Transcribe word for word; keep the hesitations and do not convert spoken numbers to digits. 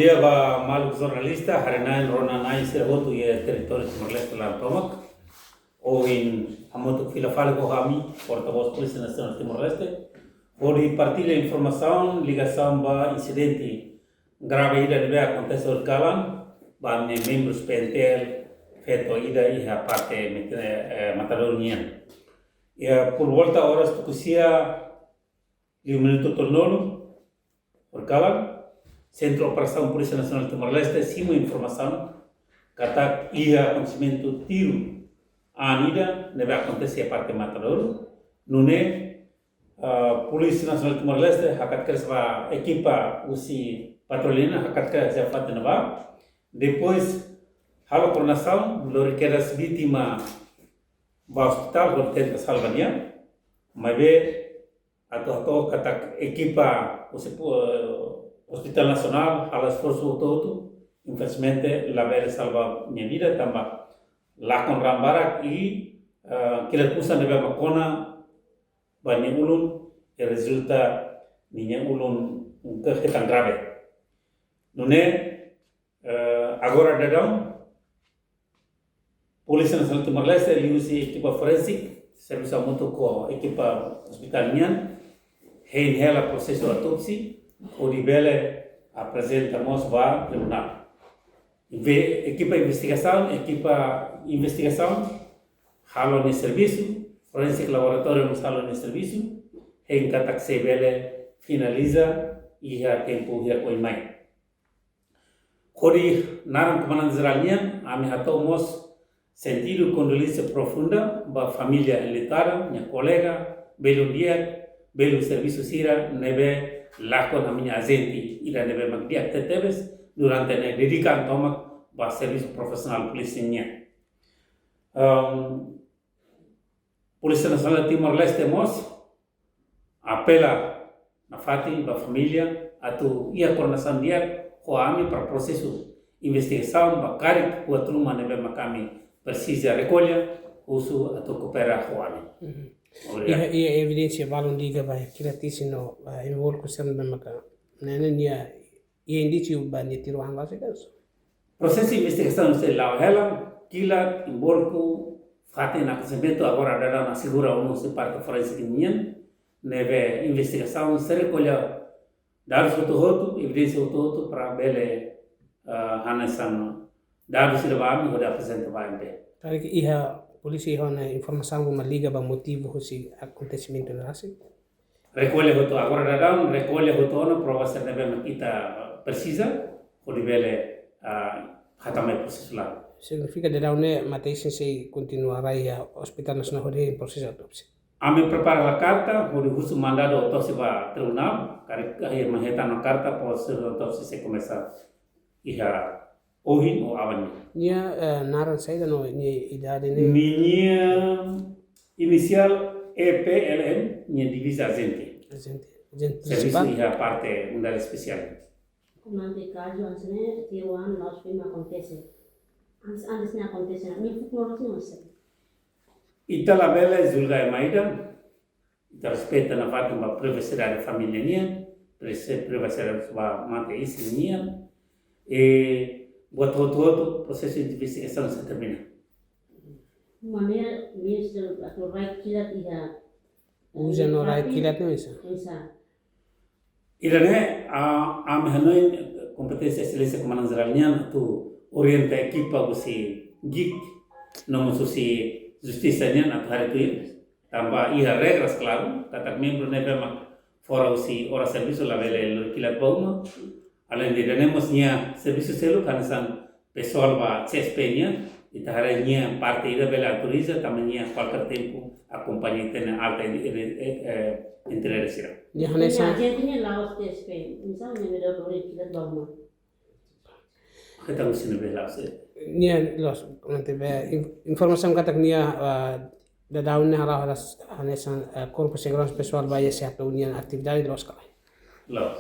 Di'ak ba maluk jornalista, haree-na'in, rona-na'in sira hotu iha territóriu Timor-Leste laran tomak. Ohin hamutuk fila fali ho ami, portavós Polísia Nasionál Timor-Leste, hodi partilla informasaun ligasaun ba insidente grave ida ne'ebé akontese horikalan ba ami-nia membrus P N T L feto ida iha parte Met-, eh, Matadouro nian. Iha por volta oras tuku sia liu minutu tolunulu horikalan, Sentru Operasaun Polísia Nasionál Timor-Leste simu informasaun katak iha akontesimentu tiru an ida ne'ebé akontese iha parte Matadouro, nune'e, ah, Polísia Nasionál Timor-Leste hakat kedas ba ekipa husi patrulla nian, hakat kedas iha fatin ne'ebá. Depois halo koordenasaun, lori kedas vítima ba ospitál, hodi tenta salva nia. Maibé atu hato'o katak ekipa husi pu-, eh, Hospital Nasionál halo esforsu hotu-hotu, infelizmente labele salva nia vida tanba lakon raan barak i, eh, kilat pusan ne'ebé mak kona ba nia ulun, i rezulta ninia ulun ke hetan grave. Nune'e, eh, agora daudaun, Polísia Nasionál Timor-Leste, liuhusi ekipa forensik, servisu hamutuk ho ekipa ospitál nian, hein hela prosesu autópsia, hodi bele aprezenta mós ba tribunál. Inve-, ekipa investigasaun, ekipa investigasaun halo nia servisu, forensik laboratóriu mós halo nia servisu, hein katak sei bele finaliza iha tempu hirak oin mai. Hodi naran Komandante Jerál nian, ami hato'o mós sentidu kondolénsia profunda ba família enlutadu, nia kolega, belun di'ak, belun servisu sira ne'ebé lakon ami-nia ajente ida ne'ebé mak di'ak tebetebes durante ne'e dedika an tomak ba servisu profisionál polísia nian. Ehm, Polísia Nasionál Timor-Leste mós apela nafatin ba família atu iha koordenasaun di'ak ho ami para prosesu investigasaun ba karik buat ruma ne'ebé mak ami presiza rekolla husu atu koopera ho ami. Mhm. Obrigadu. Iha, iha evidénsia balun liga ba kilat isin no, ah, envolve ku sira ne'ebé maka ne'e nia, iha indísiu ba nia tiru an ba se kazu. Prosesu investigasaun sei la'o hela, kilat, envolve ku fatin akontesimentu agora daudaun asegura ona husi parte forensik nian, ne'ebé investigasaun sei rekolla dadus hotu-hotu, evidénsia hotu-hotu para bele, eh, hanesan dadus ida ba ami hodi aprezenta ba M P. Karik iha polísia iha ona informasaun ruma liga ba motivu husi akontesimentu ne'e rasik? Rekolla hotu agora daudaun, rekolla hotu ona prova sira ne'ebé mak ita presiza, hodi bele, ah, hatama iha prosesu laran. Signifika daudaun ne'e mate-isin sei kontinua rai iha Hospital Nasionál hodi prosesu autópsia. Ami prepara hela karta, hodi husu mandadu autópsia ba tribunál, karik iha mai hetan ona karta, prosesu autópsia sei komesa iha ohin ou aban ne'e. Nia, eh, naran saida no nia idade ne'e? Ninia inisiál E P L M, nia diviza ajente. Ajente, ajente servisu prinsipál iha parte unidade espesiál. Komandante, kazu hanesan ne'e tiru an la'ós foin mak akontese. Antes, antes ne'e akontese, nia fuk no rosi no se. Ita labele julga ema ida, ita respeita nafatin ba privasidade família nian, prese-, privasidade ba mate-isin nian, i buat hotu-hotu prosesu investigasaun sei termina. Maneira, ministru atu rai kilat iha, uza no rai kilat no isa. Isa. Ida-ne'e, ah, ami hanoin kompeténsia Exelénsia Komandante Jerál nian atu orienta ekipa husi gik, no mós husi justisa nian atu haree tuir. Tanba iha regras klaru, katak membru ne'ebé mak fora husi oras servisu labele lori kilat ba uma. Além de ida-ne'e mós nia servisu seluk hanesan pesoál ba C S P nian, ita haree nia parte ida bele autoriza, tanba nia kualkér tempu akompaña ita-nia alta e, e, e, eh, entrega sira. Nia hanesan ajente nian la'ós C S P, misalnya nia lori kilat ba uma. Kita mesti lebih la'ós. Nia la'ós, nanti be in-, informasaun katak nia, ah, daudaun ne'e halo hanesan, eh, korpu seguransa pesoál ba iha S H P nian atividade la'ós ka lae? La'ós.